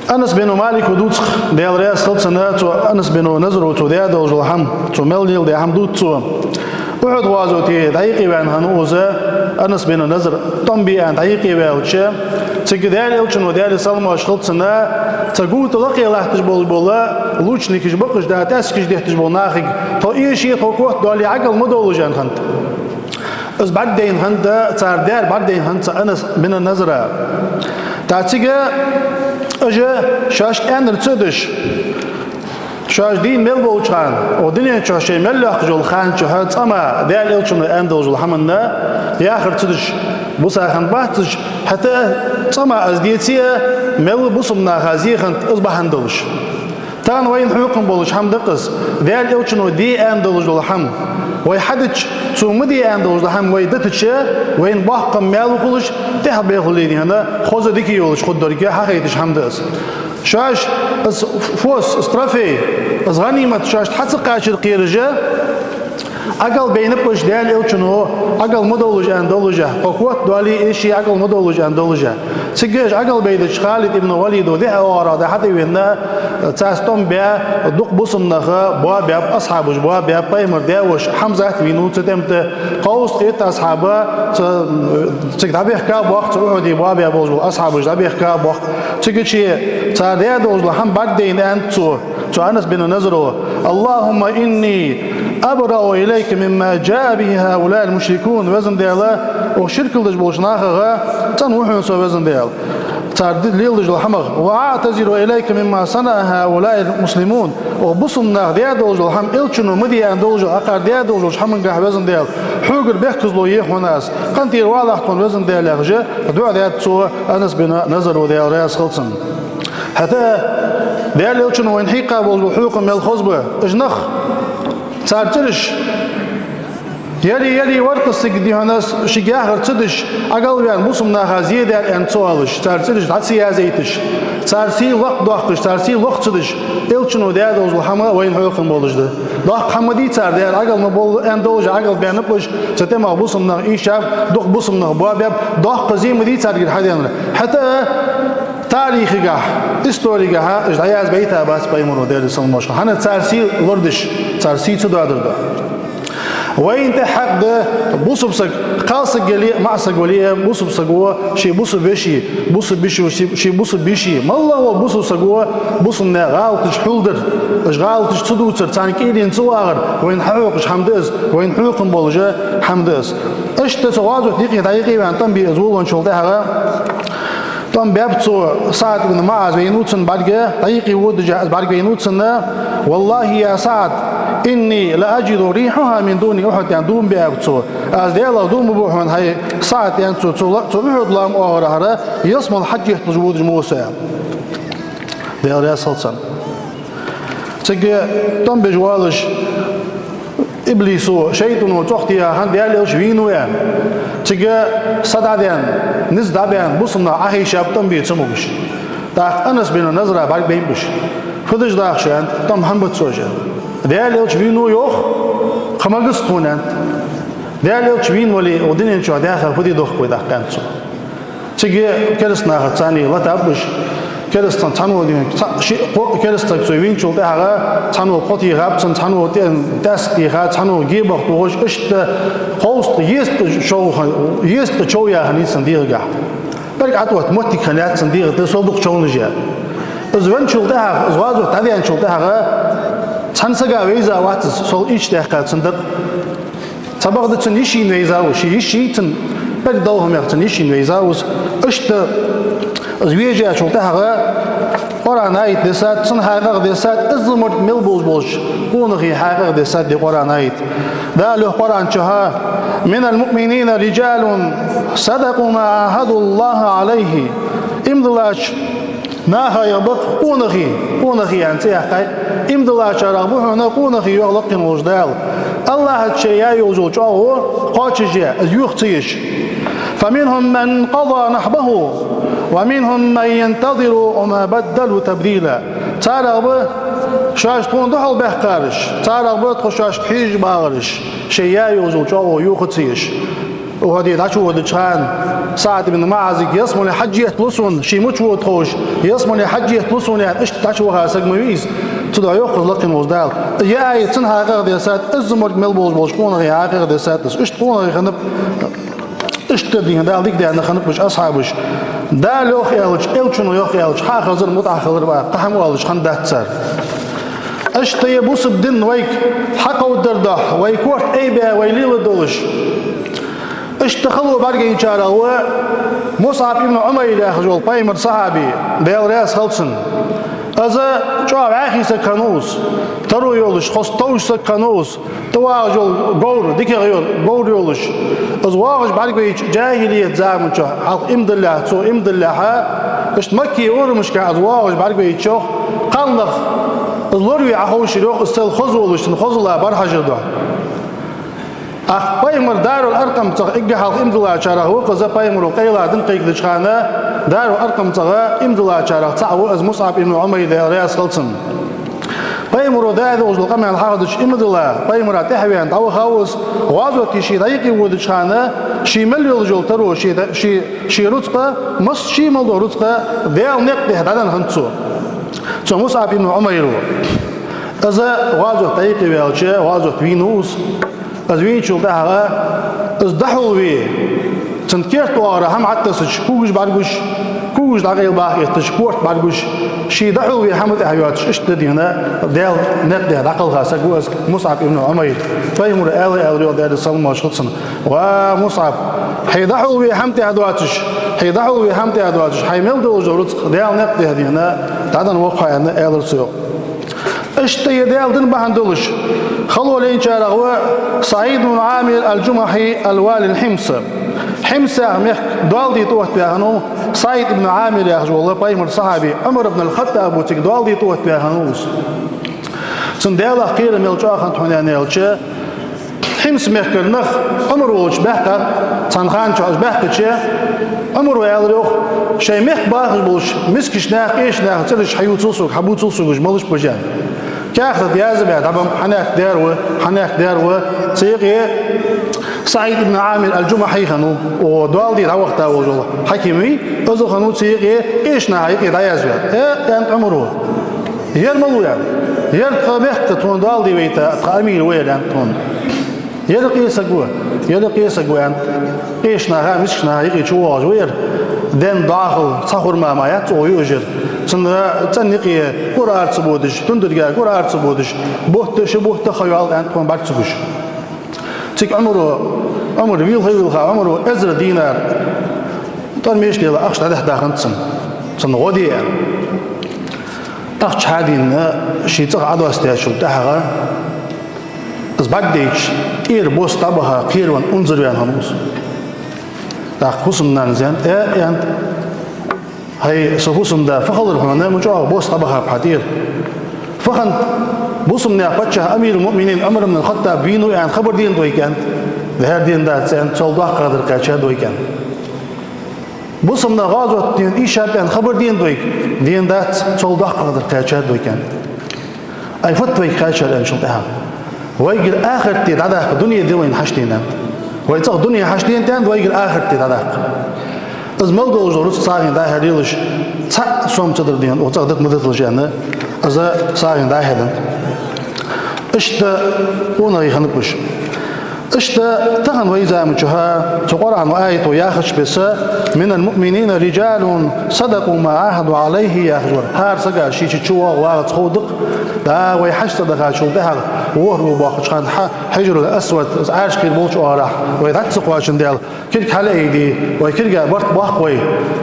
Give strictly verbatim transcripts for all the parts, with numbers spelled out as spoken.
Анас бин Малика дувц, Даьла раьза хилва цунна, цу Анас бин Назра, цо даь долаш дола хӀама, цо мел леладаь хӀама дувц цо. Ухьуд гӀазоте дӀаюкъеваьнна хиннав из, Анас бин Назр тӀом бе аьнна дӀаюкъеваьлча, цига Даьла Элчано, Даьла салам-моаршал хилда цунна, цу гута лакхе латташ болаш бола лучникаш ба-кх уж, да, тӀаьскаш детташ бола нахага, тхо эше, тхо котдоале ӀокӀал ма довлалаш аьнна хиннад. Из бӀаргадайна хиннад, цар даьр бӀаргадайна хиннад цу Анас бин Назра. ТӀаккха цига уж шоашка аьннар ца деш, шоаш дийна мел болча хана, укх дунен чу шоаш мел лоьхкаш йолча хана чухь цкъа-м Даьла Элчано аьнна долаш дола хӀаманна яхар ца деш бусалба нах бац уж, хӀаьта а цкъа-м из деце а, мел бусалба наха зе хиннад из бахьан долаш. Тахан вайна хьокхам болаш хӀама да-кх из, Даьла Элчано де аьнна долаш дола хӀама вай хьадича, цо ма де аьнна долаш дола хӀама вай дитача, вайна боккха маьл хулаш, тӀехьа бехлули дийхьана, хоза, дика йолаш хургдолга хьахайташ хӀама да из. Шоаш из фос, из трофей, из гӀанимат шоашта хьа ца кхачар кхераш, ӀокӀал байнаб уж Даьла Элчано, ӀокӀал ма довлалаш аьнна доллашехь, тхо котдоале эше ӀокӀал ма довлалаш аьнна доллашехь. Цига уж ӀокӀал байдича Халид ибн Валида дехьа оагӀорахьа дӀахьатӀавена, царца тӀом баь, дукха бусалба нах боабаьб, асхьабаш боабаьб, пайхамара даь-воша Хьамзат вийнав цу тӀем тӀа, кхузткъеи итт асхьаб цу, цига дӀабехка боахк, цу Ухьуде боабаь болаш бола асхьабаш дӀабехка боахк. Цигача цар даь долаш дола хӀама бӀаргадайна аьннад цо, цу Анас бин Назра: «اللهم إني أبرأ إليك مما جاء به هؤلاء المشركون». Везан Даьла, укх ширк деш болча нахах цӀена ва хьона со, Везан Даьла, цар ди-, леладеш дола хӀамах. «وأعتذر إليك مما صنع هؤلاء المسلمون». Укх бусалба наха даь долаш дола хӀама, Элчано ма де аьнна долаш, акхар даь долаш долча хӀамангахь, Везан Даьла, хьогара бехказло е хьона аз. КъинтӀера валахь тхона, Везан Даьла, яхаш, дуӀа даьд цо Анас бин Назра, Даьла раьза хилва цунна. ХӀаьта а Даьла Элчано вайна хьийкха болаш бола хьокхам мел хоза ба. Уж нах, цар цӀераш, яри-яри Варакъа саг дийхьана, шийга яхар ца деш, ӀокӀал ваьнна бусалба наха зе даьд аьнна ца оалаш, цар цӀераш дӀа ца язъяйташ, цар сий лакхдоаккхаш, цар сий лох ца деш, Элчано даь долаш дола хӀама вайна хьокхам болаш да. Доккха хӀама ма дий цар даьр, ӀокӀал ма бовла аьнна долаш, ӀокӀал баьннаб уж, цу тӀема бусалба нах ийшаб, дукха бусалба нах боабаьб, доккха зе ма дий царгара хьаденар. ХӀаьта а тарихагахь, историгахьа уж дӀаязбайта бац пайхамара, Даьла салам-моаршал хилда цунна, хӀана, цар сий лорадеш, цар сий ца доадар да. Вайна тӀехьа хьакъ да бусалба саг, кхалсаг яле а, маӀа саг вале а, бусалба саго ший бусалба веший, бусалба йиший, ший бусалба йиший, моллагӀа вола бусалба саго бусалба наьха гӀалаташ хьулдар, уж гӀалаташ ца дувцар, царна кӀийлен ца вагӀар вайна хьахьокхаш хӀама да из, вайна хьокхам болаш хӀама да из. Иштта цу гӀазота юкъе дӀаюкъеваьнна тӀом бе из волавенначул тӀехьагӀа, тӀом баьб цо, СаӀд ибн МуӀаз вийнав цунна бӀарга, дӀаюкъе водаш из бӀаргавайнав цунна: «والله يا سعد إني لأجد ريحها من دون أحد», аьнна, дув ма биаб цо. Аз Даьлах дув ма буъ хьона, хӀай СаӀд, аьннад цо, цу ла-, цу Ухьуд лоам оагӀорахьара ялсмала хьаж етталуш водаш ма ва со, аьнна. Даьла раьза хилва цунна. Цига тӀом беш воалаш, иблисо, шайтӀано цӀогӀа техад хӀанз Даьла Элча вийнав аьнна. Цига са дӀадаьнна, низ дӀабаьнна, бусалба нах Ӏохайшаб тӀом бе ца могаш. ТӀаккха Анас бин Назра бӀаргабайнаб уж. Фу деш да-кх шо, аьннад, тӀом хӀана бац цо, аьннад. Даьла Элча вийнав йоах, кхы ма гӀерта тхона, аьннад. Даьла Элча вийна вале, укх дунен чу даьха фу де дохк вай, тӀаккха, аьннад цо. Цига кераста нахаца царна латаб уж. Керастан цхьанне дийхьа, цхьа-, ши-, кхо-, кераста саг цо вийначул тӀехьагӀа цхьанне кхо техаб цунна, цхьанне тӀе-, тӀаьск техад, цхьанне гебах тохаш, иштта кхузткъа, езткъа чов ха-, езткъа чов яь хиннай цун дегӀагахь. БӀарг ӀотӀаотта моттиг хиннаяц цун дегӀа тӀа, сол дукха човнаш яь. Из венначул тӀехьагӀа, из гӀазот дӀадаьнначул тӀехьагӀа, цхьан сага вайза вац из, сол ийрча даьккха цун дакъа. Цхьабакъда цун йишийна вайза ва, ший йиший цун бӀарг долхамех цун йишийна вайза ва из. Иштта из вежачул тӀехьагӀа Къуръан аят дессад, цун хьакъехьа дессад, иззал мотт мел болаш болча къонахий хьакъехьа дессад из Къуръан аят. Дала йоах Къуръан чухьа: «من المؤمنين رجال صدقوا ما عاهدوا الله عليه». Иман диллача наха я-кх къонахий, къонахий аьнна цӀи яьккхай. Иман диллачарех ба хьона къонахий, йоах лакхе волаш Дала. АллахӀаца шоай яь йолаш йола чӀоагӀо кхоачашъяь, из юха ца еш. «فمنهم من قضى نحبه ومنهم من ينتظر وما بدلوا تبديلا». Царех ба шоаш тхона духьал баьккхараш, царех ба тхо шоашка хьежаш багӀараш, шоай яь йолаш йола чӀоагӀо юха ца еш. Ухьуде дӀачуводача хана, СаӀд ибн МуӀазага: «Ялсмале хьаж етталу сона, ше мича ва тховш, ялсмале хьаж етталу сона», — аьнна, иштта дӀачуваха саг ма вий из. Цудухьа йоах из лакхе волча Дала: «Ер аят цунна хьакъехьа десад, из заманга мел болаш болча къонахий хьакъехьа десад из». Иштта къонахий хиннаб, иштта дийна Дала дика даьнна хиннаб уж асхьабаш. Дала йоах аьлча, Элчано йоах аьлча, хьа а хазар, мутӀахьа хилар бакъахьа, кхы хӀама оалаш хиннадац цар. Иштта ер бусалба ди вайга хьакховдадар духьа, вай корта айбаь, вай леладеш долаш, иштта хало бӀаргайначарех ва МусӀаб ибн Ӏумайр яхаш вола пайхамара сахьаби, Даьла раьза хилва цунна. Из чӀоагӀа вӀаьхий саг хиннав из, таро йолаш, хоза товш саг хиннав из, тӀавоагӀаш йола говр, дикагӀа йола говр йолаш. Из воагӀаш бӀаргавайча, джахӀилият заман чухь, хьалха иман диллалехь, цо иман диллалехьа, иштта Маккан урамашка из воагӀаш бӀаргавайча, йоах, кхалнах из лораве Ӏоховшар, йоах, из цул хоза волаш, цун хозалах бӀарахьажар духьа. ТӀаккха пайхамара Дарул-Аркъам цӀагӀа, эггара хьалха иман диллачарех ва-кх из, пайхамаро къайла дин кхайкадеча хана Дарул-Аркъам цӀагӀа иман диллачарех цаӀ ва из МусӀаб ибн Ӏумайр, Даьла раьза хилва цунна. Пайхамаро даь долаш дола къамаьл хьахезача, иман дилла, пайхамара тӀехьавена дӀавахав из, гӀазоте ше дӀаюкъе водача хана, ше мел йолаш йола таро, ше да-, ше, ше рузкъа, масса ше мел дола рузкъа Даьла наькъа тӀа дӀаденна хиннад цо. Цо МусӀаб ибн Ӏумайро. Из гӀазоте дӀаюкъеваьлча, гӀазоте вийнав из. Из вийначул тӀехьагӀа из дӀахьулве, цун керта оагӀорахьа хӀама Ӏотессача, когаш бӀаргагуш, когаш дӀакъайлабаха эттача, корта бӀаргагуш, ше дӀахьулве хӀама тӀехьа йоацаш, иштта дийна Даьла наькъа тӀа дӀакхелха саг ва из МусӀаб ибн Ӏумайр. Пайхамаро аьлар, аьлар, йоах, Даьлера салам-моаршал хилда цунна: «Ва МусӀаб, хьо дӀахьулве хӀама тӀехьа доацаш, хьо дӀахьулве хӀама тӀехьа доацаш, хьай мел долаш дола рузкъа Даьла наькъа тӀа дийна дӀаденна ва-кх хьо», — аьнна, аьлар цо, йоах. Иштта ер Даьла дин бахьан долаш хало лайначарех ва СаӀид ибн Ӏамир ал-Джумахьи, ал-вали Хьимс. Хьимс яха мехка доал дийта оттаваь хиннав СаӀид ибн Ӏамир яхаш вола пайхамара сахьаби, Ӏумар ибн ал-ХаттӀабо цига доал дийта оттаваь хиннав из. Цунна Даьлах кхерам мел чӀоагӀа хиннад хьона, аьнна аьлча, Хьимс мехкара нах Ӏумар волча баьккхар, цхьан хана чухь уж баьккхача, Ӏумаро аьлар, йоах: «Шоай мехка бахаш болча мискача наьха, къеча наьха цӀераш хьаювцал сога, хьабувцал сога уж малаш ба уж», — аьнна. Каьхата тӀа язбаь дӀабеннаб, хьанехк дер ва, хьанехк дер ва, цу юкъе СаӀид ибн Ӏамир ал-Джумахьи хиннав, укхо доал де дӀавахийта волаш вола хьаким вий, из а хиннав цу юкъе, къеча наха юкъе дӀаязваь. «Э, — аьннад Ӏумаро, — ер мала ва?» — аьнна. «Ер тха мехка тхона доал де вайта, тха амир ва ер», — аьннад тхона. «Ер а къе саг ва, ер а къе саг ва», — аьннад. «Къеча наха, мискача наха юкъе чувоагӀаш ва ер. Ден дӀоахал цхьа хурма мара яц цо юаш ер. Цун цӀен юкъе кӀур ара ца бодаш, тундурга кӀур ара ца бодаш, бутт а, ши бутт а ха йоалл», — аьннад тхона бӀарга ца гуш. Цига Ӏумаро, Ӏумар вийлха-вийлха, Ӏумаро эзар динар тӀормеш а лела, ахча дӀадехьадаь хиннад цунна, цунна гӀо де аьнна. Ахча хьадийна, ший цӀагӀа Ӏодоссадаьчул тӀехьагӀа, из бӀаргадайча, тӀера бос дӀабаха, кхеравенна унзара ваьнна хиннав из. ТӀаккха фусам-нанас аьннад: «Э, — аьннад, — хӀай са фусам-да, фу хилар хьона, ма чӀоагӀа бос дӀабахаб хьа тӀера. Фу хиннад, бусалба наьха паччахь амир-уль-муъминин Ӏумар ибн аль-ХаттӀаб вийнав аьнна хабар денад вайга?» — аьннад. «ХӀара, дендац, — аьннад, — цул доккха хатар кхаьчад вайга», — аьннад. «Бусалба нах гӀазот дийна ийшаб аьнна хабар денад вайга?» «Дендац, цул доккха хатар кхаьчад вайга», — аьннад. «Ай, фуд вайга кхаьчар?» — аьнначул тӀехьагӀа: «Вайгара ахарат ди дӀадаккха, дуне ди вайна хьачудена», — аьннад. «Вай цӀагӀа дуне хьачуденад, — аьннад, — вайгара ахарат ди дӀадаккха». Из мел долаш дола рузкъа сагӀийна дӀахьаьржа лелаш, цхьа сом ца дар дена, оцу цӀагӀа дита ма диталаш, аьнна, из сагӀийна дӀахьаьржад. Иштта къонахий хиннаб уж. Иштта тахан вай заман чухь цу Къуръано аято яхача беса: «من المؤمنين رجال صدقوا ما عاهدوا عليه», — яхаш вар. ХӀара сага ший чу чувоагӀа вагӀац ховдакъ. Да, вай хьаж цӀадахачул тӀехьагӀа, ворхӀ во боаккхача хана хьа-, Хьижруль-Асвад, из Ӏаьржа кхера болча оагӀорахьа вай дӀа ца кхоачандаь, кулг хьалаайде, вай кулга барт боаккх вай.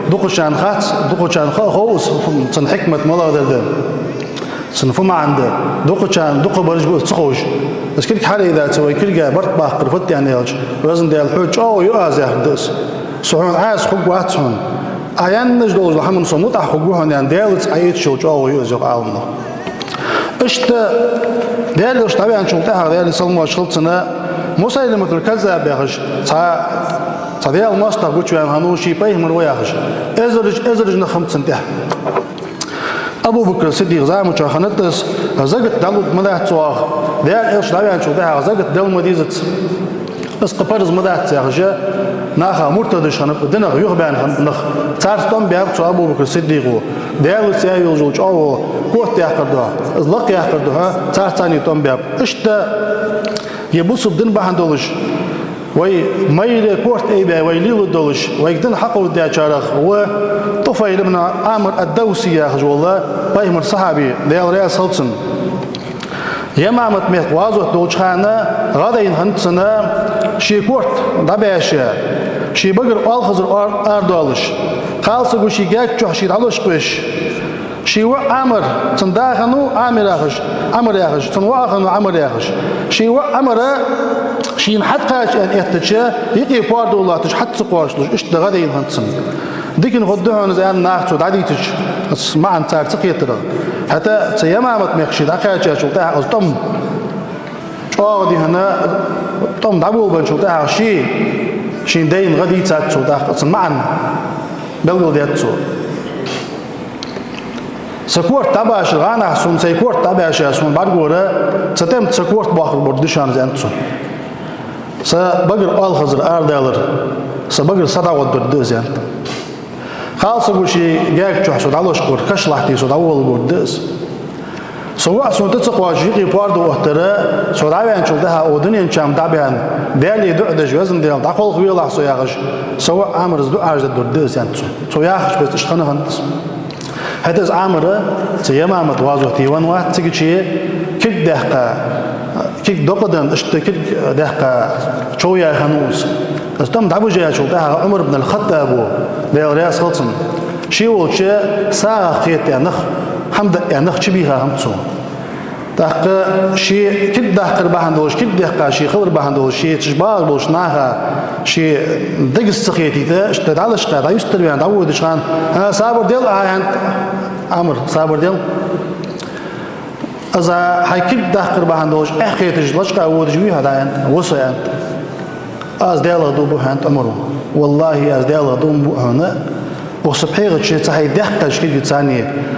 Дукхачарна хац, дукхачарна ха а хов из, цун хьикмат малагӀдар да, цун фу маӀан да, дукхачарна дукхагӀбараш ба из ца ховш. Из кулг хьалаайдаьча, вай кулга барт баккхар фуд аьнна аьлча, Везан Даьла, хьо чӀоагӀо ю аз яхар да из. Со хьона Ӏаьса хургвац хьона. Ӏа аьнна долаш дола хӀаманна со мутӀахьа хургва хьона аьнна, Даьлаца Ӏа эцаш йола чӀоагӀо я из, йоах Ӏаламнаха. Иштта Даьла Элча дӀаваьнначул тӀехьагӀа, Даьлера салам-моаршал хилда цунна, Мусайлиматуль-Каззаб яхаш цхьа, цхьа Даьла моастагӀа гучаваьнна хиннав, ше пайхамар ва яхаш. Эзараш, эзараш нах хиннаб цунна тӀехьа. Абу Бакр Сиддикъа заман чухь хиннад из, закат дӀалург ма дац цо, йоах. Даьла Элча дӀаваьнначул тӀехьагӀа закат дала ма дезац, из кхы парз ма дац, яхаш, Наха муртадаш хиннаб, динах юхабаьнна хиннаб нах. Царца тӀом баьб цу Абу Бакр Сиддикъо. Даьлаца яь йолаш йола чӀоагӀо котдаьккхар духьа, из лакхъяьккхар духьа, царца цхьана тӀом баьб. Иштта ер бусалба дин бахьан долаш, вай майра корта айбаь, вай лелаш долаш, вайга дин хьакховдадаьчарех ва ТӀуфайл ибн Ӏамр ад-Давси яхаш вола пайхамара сахьаби, Даьла раьза хилва цунна. Ямамат мехка гӀазот долча хана гӀа дайна хиннад цунна, ший корта дӀабаьша, ший багара оалхазар ар-, арадоалаш, кхалсаго ший гаьга чу ше дӀалочкъавеш, ший воӀ Ӏамр, цун да хиннав Ӏамир яхаш, Ӏамр яхаш, цун воӀ хиннав Ӏамр яхаш. Ший воӀ Ӏамр шийна хьатӀакхача аьнна эттача, юкъе пордув латташ, хьатӀа ца кхоачалуш, иштта гӀа дайна хиннад цунна. Дикана хургда хьона из аьнна наха цо дӀадийцача, из маӀан цар ца кхетар. ХӀаьта цу Ямамат мехка ше дӀакхаьчачул тӀехьагӀа из тӀом чӀоагӀа дихьана, тӀом дӀаболабенначул тӀехьагӀа ше шийна дайна гӀа дийцад цо, тӀаккха цун маӀан белгалдаьд цо. Са корта дӀабаьша, гӀанахьа сона сай корта дӀабаьша, сона бӀаргагора, цу тӀема тӀа са корта боахаргбаргда шоана из, аьннад цо. Са багара оалхазар арадалар, са багара са дӀагӀоргдар да из, аьннад. Кхалсаго ший гаьга чу со дӀалочкъавар, каша лахьте со дӀаволларгвар да из. Са воӀ сона тӀа ца кхоачаш, юкъе пордув оттар, со дӀаваьнначул тӀехьагӀа укх дунен чам дӀабаьнна, Даьлага дуӀа деш, Везан Даьла, дӀакхалхавелахь со яхаш, са воӀ Ӏамра из дуӀаш дергдар да из, аьннад цо. Цо яхача беса иштта хинна хиннад из. ХӀаьта из Ӏамр цу Ямамат гӀазоте венна вац, цигача кулг даьккха, кулг докъадаьнна, иштта кулг даьккха чов яь хиннав из. Из тӀом дӀабижачул тӀехьагӀа Ӏумар ибн аль-ХаттӀабо, Даьла раьза хилва цунна, ше волча сагӀа хетаяь нах, хӀама даа нах чубийха хиннаб цо. ТӀаккха ше кулг даккхар бахьан долаш, кулг даьккха ше хилар бахьан долаш, ше чу багӀаш болча наха ше дегаза ца хетийта, иштта дӀалашкъа, дӀаюстарваьнна дӀавоагӀаш хана: «ХӀа, сабар де, аьннад Ӏамр, сабар де. Из хьай кулг даккхар бахьан долаш эхь хеташ лачкъа водаш вий хьо?» «ДӀа», аьннад. «Ва со», аьннад. «Аз Даьлах дув буъ хьона», аьннад Ӏумара. «ВаллахӀи, аз Даьлах дув буъ хьона, укх са пхьегӀа чу цу хьай даьккхача кулга царна,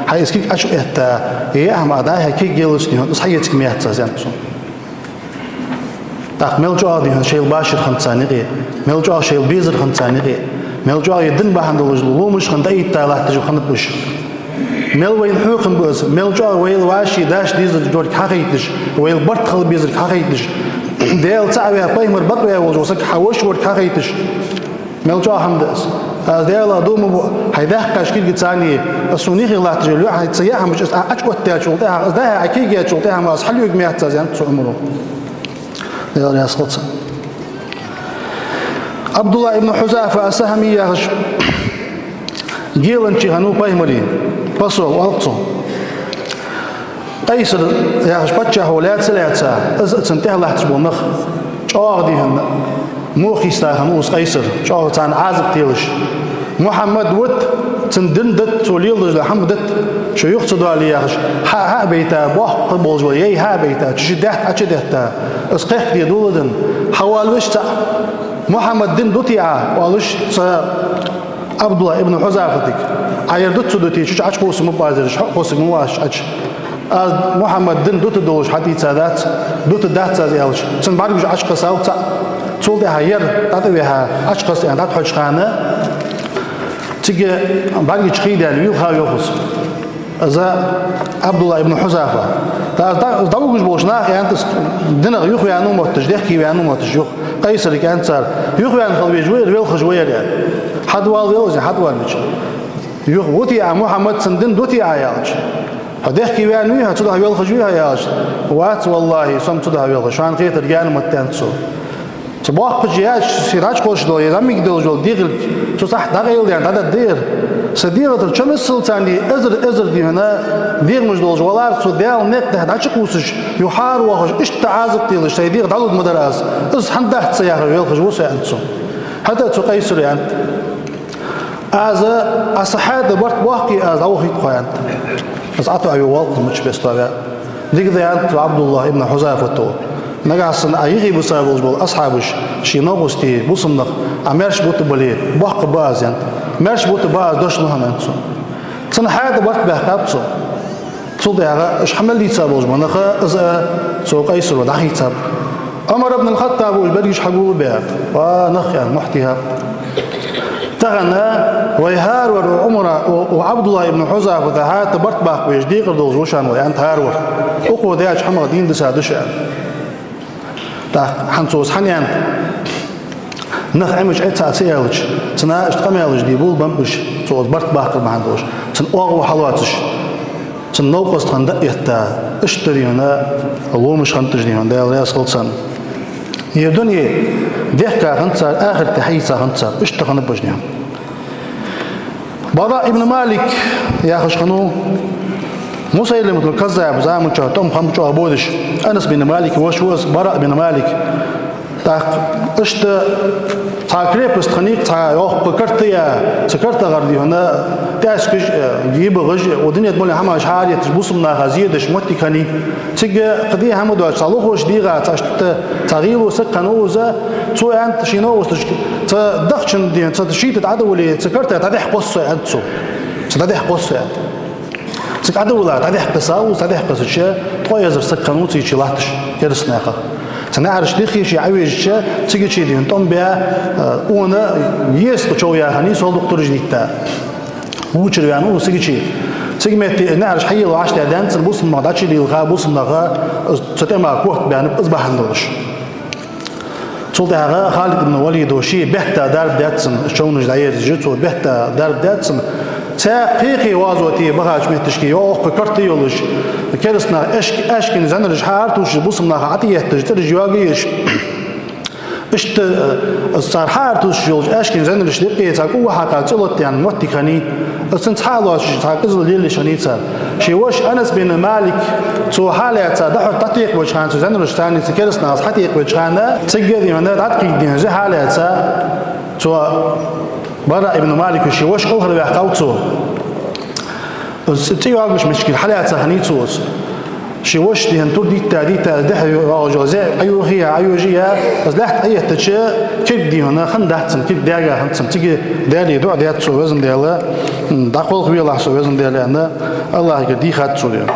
хьай из кулг Ӏочуэтта, е яа хӀама дӀа хьай кулг елац хьона, из хьаэцаргьяц аз», аьннад цо. ТӀаккха мел чӀоагӀа дий хьона шоайла башар хиннад царна юкъе, мел чӀоагӀа шоайла безар хиннад царна юкъе, мел чӀоагӀа ер дин бахьан долаш ломаш хинна дӀаэтта латташ хиннаб уж. Мел вайна хьокхам ба из, мел чӀоагӀа вайла вӀаший даш дезаш долга хьахайташ, вайла барт хила безарг хьахайташ, Даьла цаӀ ваь, пайхамар бакъваь волаш вола саг хьа воша волга хьахайташ. Мел чӀоагӀа хӀама да из. Аз Даьлах дув ма буъ, хьай даьккхача кулга царна, аз сона юхе латташ йола лоӀам, хьай цу яа хӀамаш аз Ӏочуоттадаьчул тӀехьагӀа, аз дӀа-хьа Ӏа кулг яьчул тӀехьагӀа, аз хьалъювргьяц аз, аьннад цо Ӏумара. Даьла раьза хилва цунна. Ӏабдуллахь ибн Хьузафа ас-Сахьми яхаш геланча хиннав пайхамара, посол оал цох. Къайсар яхаш паччахь волча лаьца лаьца, из а цунна тӀехьа латташ бола нах чӀоагӀа дий хьона мохийста хиннав из Къайсар, чӀоагӀа царна Ӏазап телаш. Мухьаммад вита, цун дин дита, цо леладеш дола хӀама дита, шо юха ца доале яхаш, хьа-, хьа а байта, боккха болаш бола яй хьа а байта, цу ший даьтта Ӏочудетта, из кхехкаде доладенна, хьавоалавеш цаӀ: «Мухьаммада дин дутий Ӏа?» — оалаш цу Ӏабдуллахь ибн Хьузафатага. «Ӏа ер дут ца дутий, цу чу Ӏочукхувса ма базараш, хьо а кхоссарг ма вац Ӏочу. Аз Мухьаммада дин дута долаш хьатӀаийцадац, дутаргдац аз», — аьлча, цун бӀаргаш Ӏочукхессав цаӀ. Цул тӀехьагӀа ер дӀатӀавихьа, Ӏочукхесса аьнна дӀатӀахьоча хана, цига бӀаргаш чу хий даьнна вийлха йоах из. Из Ӏабдуллахь ибн Хьузафа. ТӀаккха из дӀа-, из дӀавугаш болча наха аьннад из, динах юхаваьннав мотташ, дехке ваьннав мотташ юха. Къайсарга аьннад цар: «Юхаваьнна хила везаш ва ер, велхаш ва ер», — аьнна. «Хьадоал», — аьлар из, хьадоалавича. «Юха вутий Ӏа Мухьаммад, цун дин дутий Ӏа?» — аьлча. «Хьо дехке ваьнна вий хьо, цудухьа велхаш вий хьо?» — аьлча. «Вац, валлахӀи, со-м цудухьа велхаш, шоана хетар гаьна ма да», — аьннад цо. Цу боккхача яьча, ший дӀачукхувш дола, е зӀамига долаш дола дегӀалг цу цӀагӀа дӀакъайладаьнна дӀададдадар. Са дегӀа тӀара чо миссел царна эзар-эзар дий хьона дегӀамаш долаш валар, цу Даьла наькъа тӀа дӀачукхувсаш, юххьара воахаш, иштта Ӏазап телаш, сай дегӀ дӀалургма дар аз. Из хӀама дац са яхаш велхаш ва со, аьннад цо. ХӀаьта цу Къайсара аьннад: «Аз, Ӏа са хьаьта барт боаккхе, аз дӀавахийтаргва хьо», — аьннад. «Аз Ӏа тоаве воалл-кх мичча беса тоаваь». Дика да, аьннад цу Ӏабдуллахь ибн Хьузафата: «Нагахьа санна Ӏа юхе бисса болаш бола асхьабаш, ший новкъостий, бусалба нах, Ӏа маьрша бутаргбале, боккха ба аз», — аьннад. «Маьрша бутаргба аз, дош лу хьона», — аьннад цо. Цун хьаьта барт баьккхаб цо. Цул тӀехьагӀа уж хьа мел дийца болаш бола нах, из а цу Къайсаро дӀахийцаб. Ӏумар ибн аль-ХаттӀаб уж берригаш хьагулбаь, ва нах, аьнна, мухь тӀа. Тахан вай хӀаравар Ӏумара, у, у Ӏабдуллахь ибн Хьузафата хьатӀа барт баккха везаш декхар долаш ва шоана вай, аьннад хӀаравар. Укхо даьча хӀамах дийна дисад уж, аьнна. ТӀаккха хӀанз цо из хӀана аьннад? Нах Ӏимача Ӏе ца, ца аьлча, цунна иштта къамаьлаш де болабеннаб уж, цо из барт баккхар бахьан долаш. Цун оагӀув хьалоацаш, цун новкъост хинна дӀаэтта, иштта дийна ломаш хиннад уж, дийна, Даьла раьза хилва царна. Ер дуне дехка хиннад цар, ахарат хьаийца хиннад цар, иштта хиннаб уж, дийна. Бараъ ибн Малик яхаш хиннав, Мусайлиматул Каззаба заман чухь тӀом хиннаб чӀоагӀа бодаш. Анас бин Малика воша ва из, Бараъ бин Малик. ТӀаккха иштта цхьа крепость хиннай-кх, цхьа йоккха карта я, цу картагара, дийна, тӀаьскаш, э, йибагӀаш, э, о дунен тӀа мел хӀамаш хьаэтташ, бусалба наха зе деш моттиг хиннай. Цига кхы де хӀама доацаш, цхьа лохаш дегӀа, цхьа иштта, цхьа гӀийла саг хиннав из, цо аьннад ший новкъосташка, цу дахчан, дийна, цу шийта тӀа дӀадовле, цу карта тӀа дӀадехьакхосс со, аьннад цо. Цу тӀа дӀадехьакхосс со, аьннад. Цига дӀадовла, дӀадехьакхессав из, дӀадехьакхессача, ткъо эзар саг хиннав цига чу латташ, кераста нахах. Цу наӀараш диххе ше Ӏовежача, цига чу, дийна, тӀом баь, э, она еза-кх чов яханний, сол дукха тураш дитта. Вочара ваьннав из цига чу. Цига метте наӀараш хьаелла вӀаштӀехьдаьннад цун, бусалба нах дӀачулелха, бусалба наха, э, цу тӀема котбаьннаб из бахьан долаш. Цул тӀехьагӀа Халид ибн Валида ше бетта дарба даьд цунна, човнаш дӀаерзаш, цо бетта дарба даьд цунна. Цхьа кхы-кхы гӀазоте бахача метташка йоккха карта йолаш, кераста наха аьшк-, аьшкан зӀанараш хьаартувсаш, бусалба наха тӀаэтташ, цӀераш йоагаеш. Иштта, э, цар хьаартувсаш йолча аьшкан зӀанарашта юкъе цхьа кӀувва хьакха цӀи лотаяьнна моттиг хиннай. Из цунца хьалоацаш, цхьа къизал лелаеш хиннай цар. Ший воша Анас бин Малик, цо хьалаьца дӀахьо-, дӀатекхавеча хана, цу зӀанарашца цхьана, цу кераста нахаца хьатекхавеча хана, цига, дийна, дӀатӀакхийда, дийна, зе хьалаьца, цо, Бараъ ибн Малика ший воша кӀалхарваьккхав цо. Из цӀи йоагаш мичкара хьалаьца хиннай цо из. Ший воша, дийна, тур дитта, дитта, из дехьа йоагӀаш йола зе Ӏойохаяь, Ӏойожаяь, из лаьтта Ӏоэттача, кулг, дийна, хиннадац цун, кулг даьга хиннад цун, цига Даьлага дуӀа даьд цо, Веза Даьла, м, дӀакхалхавелахь со, Веза Даьла, аьнна, АллахӀагара дийхад цо, дийна.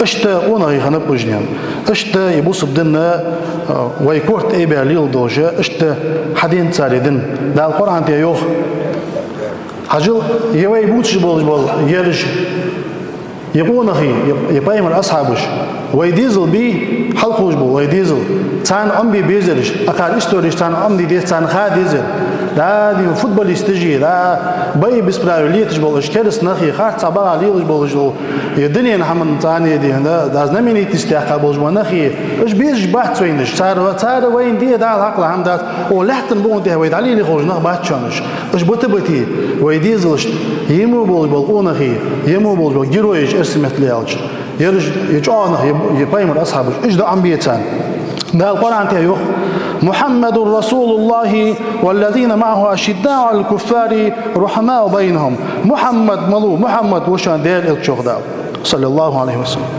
Иштта къонахий хиннаб уж, дийна. Иштта из бусалба дин, э, вай корта айбаь леладеш, иштта хьаденад цар из дин. Дала Къуръан тӀа йоах. Хьажал, е вай бувцаш болаш бола ераш, е къонахий, е, е пайхамара асхьабаш, вай дезал бий, хьалкхувш бола вай дезал, царна Ӏомабе безараш, акхар истореш царна Ӏомаде деза, царна ха дезар. Да, дийна, футболисташ, да, бои без правил леташ бола уж кераста нахи, харцахьа бакъахьа лелаш болаш бола, е дунен хӀаман царна, дийна, да, да, знаменитость яьккха болаш бола нахи, уж безаш бац вайна уж. Цар, цар вайна де Дала хьакхалла хӀама дац. О, лаьттан букъа тӀа вай дӀалеле ховш нах бац шоана уж. Уж бита-бите вай дезалашта, е мо болаш бола къонахий, е мо болаш бола героеш, эрсий меттала аьлча. Ераш, е чӀоагӀа нах, е, е пайхамара асхьабаш, уж дӀаӀомабе царна. Дала Къуръан тӀа йоах: محمد رسول الله والذين معه أشداء على الكفار رحماء بينهم. Мухьаммад малув, Мухьаммад ва шоана Даьла элча, йоах Дала, صلى الله عليه وسلم.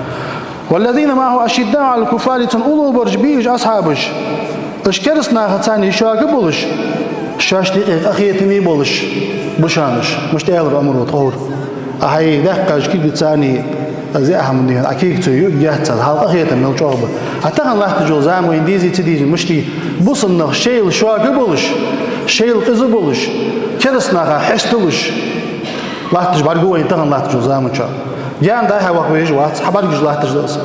والذين معه أشداء على الكفار, цун уллув бараш бий уж асхьабаш, уж кераста нахаца шога болаш, шоашта юкъе къахетаме болаш ба шоана уж. Мишта аьлар Ӏумара тховра: ахьа даьккхача кулгаца, зе хӀама, дийна, Ӏа кулгаца юаргьяц аз, хьал къахетам мел чӀоагӀа ба. А тахан латташ йола зама вайна дезий, ца дезий, мишта я, бусалба нах шоайла шога болаш, шоайла къиза болаш, кераста наха хьесталуш латташ бӀаргагу вайна тахан латташ йола заман чухь. Гаьна дӀа-хьа ваха везаш вац, хьабӀаргагуш латташ да из.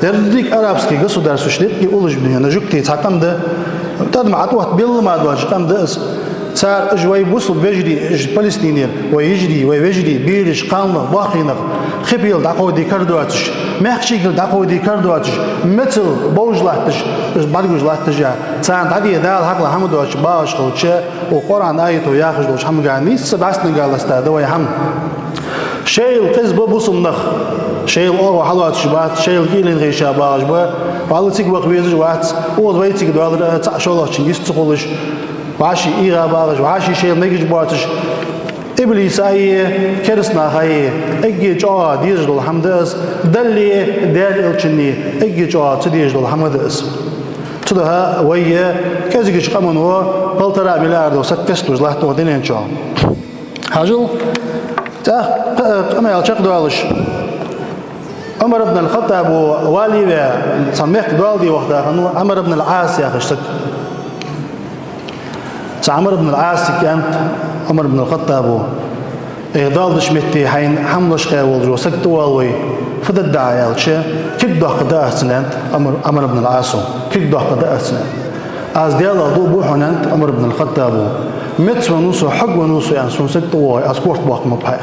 Деррига арабский государстваш деррига уллаш ба, дийна, жугтий цхьа къам да, тӀадам Ӏа тӀаотта белла ма доацаш къам да из. Цар, уж вай бусалба вежарий, уж Палестинера, вай йижарий, вай вежарий, бераш, кхалнах, боккхий нах, хи пел дӀакховде кара доацаш, мехкашка дӀакховде кара доацаш, мецал бовш латташ, уж бӀаргагуш латташ а, царна дӀаде Дала хьакхалла хӀама доацаш багӀаш хилча, укх Къуръан аято яхаш долча хӀамага нийсса бӀаьстенга ласта да вай хӀама. Шоайла къиза ба бусалба нах, шоайла оагӀув хьалоацаш бац, шоайла кӀийлен хиша багӀаш ба, валлахӀи, цига ваха везаш вац, укхаза вай цига доаллар а цхьа шоллагӀчунга йист ца хулаш, вӀаший эгӀа багӀаш, вӀаший шоайла мегаш боацаш, иблиса а, кераста наха а эггара чӀоагӀа дезаш дола хӀама да из, Даьлеи Даьла элчаннеи эггара чӀоагӀа ца дезаш дола хӀама да из. Цудухьа вай кӀезигача къамано полтора миллиарда саг кхесталуш латт укх дунен чу. Хьажал, тӀаккха къамаьл чакхдоалаш, Ӏумар ибн аль-ХаттӀаб вале а ваь, цхьа мехка доал де вахийта хиннав Ӏамр ибн аль-Ӏас яхаш саг. Цу Ӏамр ибн аль-Ӏасага аьннад Ӏумар ибн аль-ХаттӀаба: «Эй, доал деча метте хьайна хӀама лочкъаяь волаш вола саг тӀавоал вай, фу дергда Ӏа?» — аьлча, «Кулг доаккхаргда аз цунна», — аьннад Ӏумар, Ӏумар ибн аль-Ӏаса. «Кулг доаккхаргда аз цунна, аьннад. Аз Даьлах дув буъ хьона, — аьннад Ӏумар ибн аль-ХаттӀаба, — меца веннав со, хьога веннав со, аьнна, сона саг тӀавоагӀе, аз корта боаккхаргба хьа».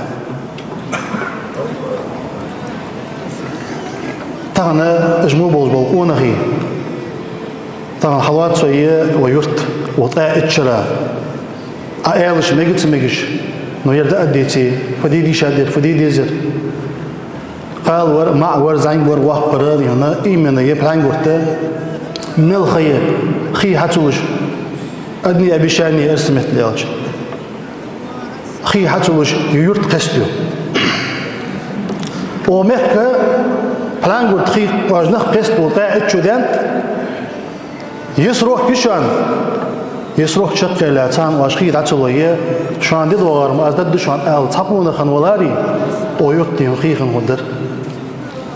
Тахан уж мо болаш бола къонахий, тахан хьалоац вай, вай юрт, вай ткъаь итт шера. Ӏа аьлча мега ца мегаш, но ер дӀа а деце, фу де дезаш да ер, фу де дезар. Кхалвар, маӀавар, зӀамигвар, воккхавар, дий хьона, именно ер Плангурт мел ха я, хий хьа ца луш, одни обещания, эрсий меттала аьлча. Хий хьа ца луш, ер юрт кхестаю. Укх мехка, Плангурт хий кхоачаш нах кхестабу ткъаь итт шу даьннад. Ер срок я шоана, ер срок чакхъяьлча, царна оаш хий дӀа ца лой, шоана де доагӀар ма аз дергда шоана, аьнна, цхьа къонах хинна валаре, укх юрта, дий хьона, хий хинна хургдар.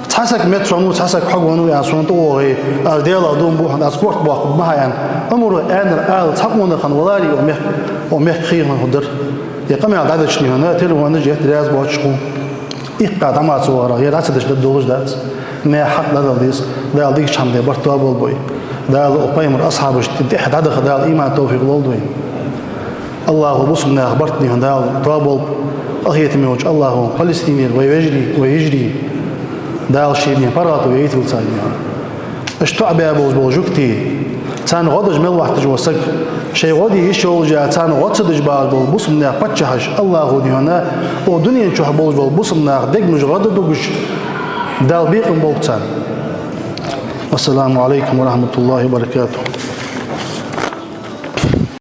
Цхьа саг меца веннав, цхьа саг хьога веннав, аьнна, сона тӀавоагӀе, аз Даьлах дув буъ хьона, аз корта боаккхаргба хьа, аьнна, Ӏумара аьннар ала цхьа къонах хинна валаре, укх мехка, укх мехка хий хинна хургдар. Ер къамаьл дӀадеча, дий хьона, телефонаш етт, раьза боацаш хул. Иккха дӀа ма ца вахар, ер дӀа ца деш дергдолаш дац. Наьха хьакъ дӀадала деза. Дала дикача хӀаман барт тоаболба вай. Дала укх пайхамара асхьабашта тӀехьа дӀадаха Дала иман, товфикъ лолда вайна. АллахӀа бусалба наьха барт, дий хьона, Дала тоаболба. Къахетаме волча АллахӀа Палестинера вай вежарий, вай йижарий Дала ший, дий хьона, паргӀато яйта вай царна, дий хьона. Уж тоӀабаь болаш бола жугтий, царна гӀо деш мел латташ вола саг, шоай гӀо де йиш йолаш а, царна гӀо ца деш багӀаш бола бусалба наьха паччахьаш, АллахӀа, дий хьона, укх дунен чу болаш бола бусалба наьха дегаш гӀо де дугаш, Дала бекхам болба царна. Вассаламу Ӏалайкум ва рахьматуллахӀи ва баракатухӀ.